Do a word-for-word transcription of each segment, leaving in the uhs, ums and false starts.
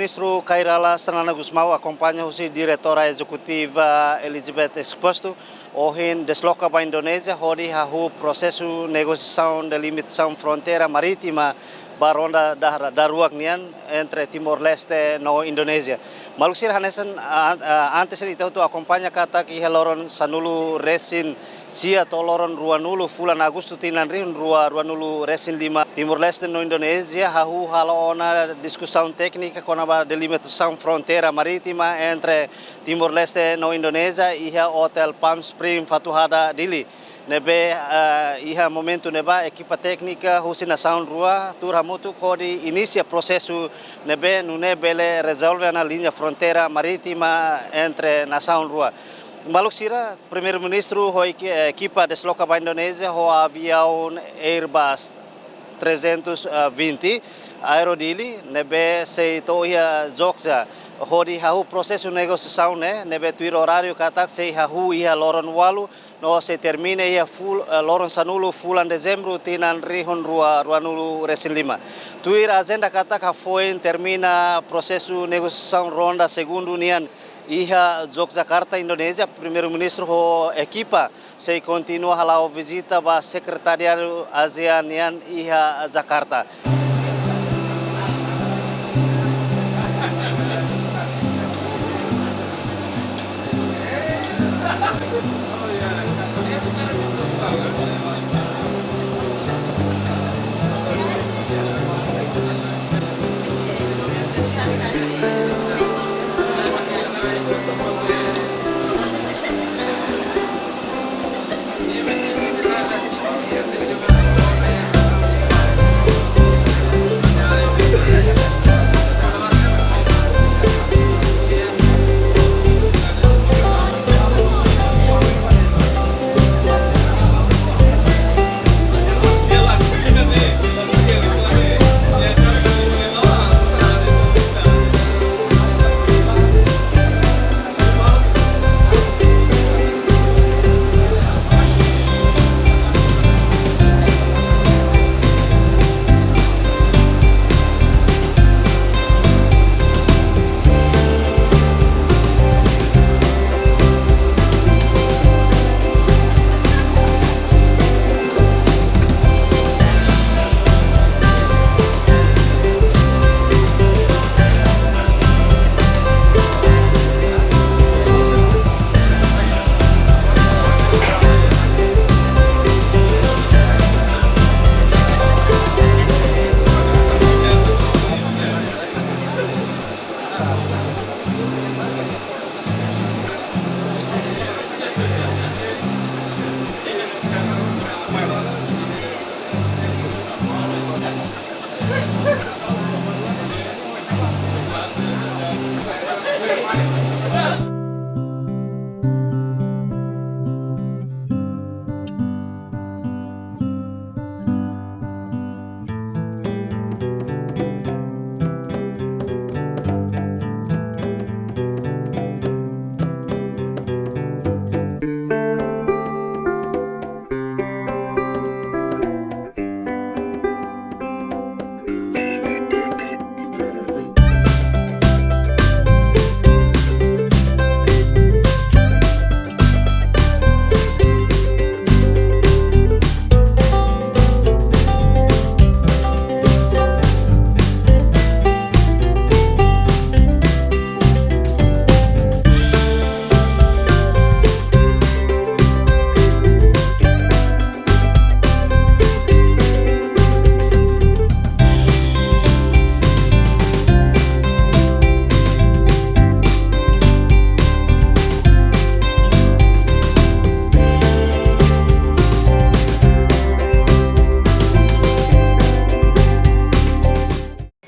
Ministru Kay Rala Xanana Gusmão, akompaña husi Diretora Ezekutiva Elizabeth Exposto, ohin desloka ba Indonézia hodi hahú prosesu negosiasaun delimitasaun fronteira marítima ba ronda da-, daruak nian entre Timor-Leste no Indonézia. Maluk sira, hanesan, a-, a-, antes ita hotu akompaña katak iha loron sanulu resin sia to'o loron ruanulu fulan Agostu tinan rihun rua ruanulu resin lima, Timor-Leste no Indonézia hahú hala'o ona diskusaun téknika kona-ba delimitasaun fronteira marítima entre Timor-Leste no Indonézia iha Hotel Palm Spring Fatuhada, Dili. Ne'ebé, eh, iha momentu ne'ebá ekipa téknika husi nasaun rua tuur hamutuk hodi inisia prosesu ne'ebé nune'e bele rezolve ona liña fronteira marítima entre nasaun rua. Maluk sira, Primeiru-Ministru ho eki-, ekipa desloka ba Indonézia ho aviaun Airbus trezentos e vinte Aero Dili, ne'ebé sei to'o iha Jogja hodi hahú prosesu negosiasaun ne'e, ne'ebé tuir oráriu katak sei hahú iha loron ualu no sei termina iha ful-, eh, loron sanulu fulan Dezembru tinan rihun rua ruanulu resin lima. Tuir ajenda katak hafoin termina prosesu negosiasaun ronda segundu nian iha Yogyakarta, Indonézia, Primeiru-Ministru ho ekipa sei kontinua hala'o vizita ba Sekretariadu ASEAN nian iha Jakarta.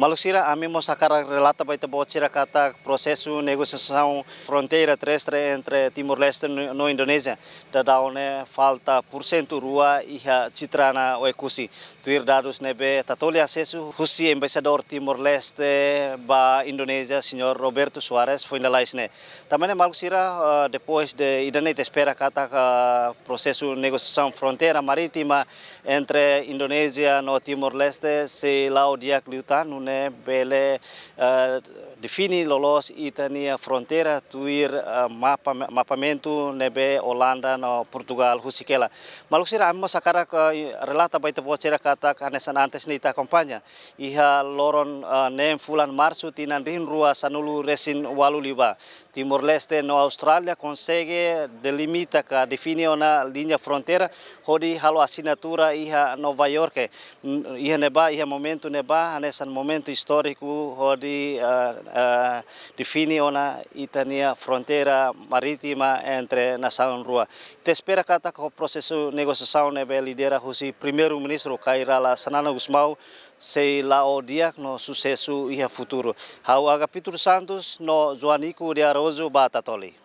Maluk sira, ami mós hakarak relata ba ita-boot sira katak prosesu negosiasaun fronteira terrestre entre Timor-Leste no, no Indonézia daudaun ne'e falta pursentu rua iha Citrana Oekusi. Tuir dadus ne'ebé Tatoli asesu husi Embaixadór Timor-Leste ba Indonézia, Señór Roberto Soares, foin lalais ne'e. Tanba ne'e maluk sira, eh, depois de ida-ne'e ita espera katak prosesu negosiasaun fronteira marítima entre Indonézia no Timor-Leste sei la'o di'ak liután, nune'e bele, eh, define loloos ita-nia fronteira tuir, eh, mapa, mapamentu ne'ebé Olanda no Portugal husik hela. Maluk sira, ami mós hakarak relata ba ita-boot sira katak hanesan antes ne'e ita akompaña, iha loron, eh, neen fulan Marsu tinan rihun rua sanulu resin ualu liubá, Timor-Leste no Austrália konsege delimita ka define ona liña fronteira hodi halo asinatura iha Nova Iorke. N-, iha ne'ebá, iha momentu ne'ebá, hanesan momentu istóriku hodi, eh, eh, define ona ita-nia fronteira marítima entre nasaun rua. Ita espera katak ho prosesu negosiasaun ne'ebé lidera husi Primeiru-Ministru Kay Rala Xanana Gusmão sei la'o di'ak no susesu iha futuru. Ha'u Agapito dos Santos no Joanico de Araújo ba Tatoli.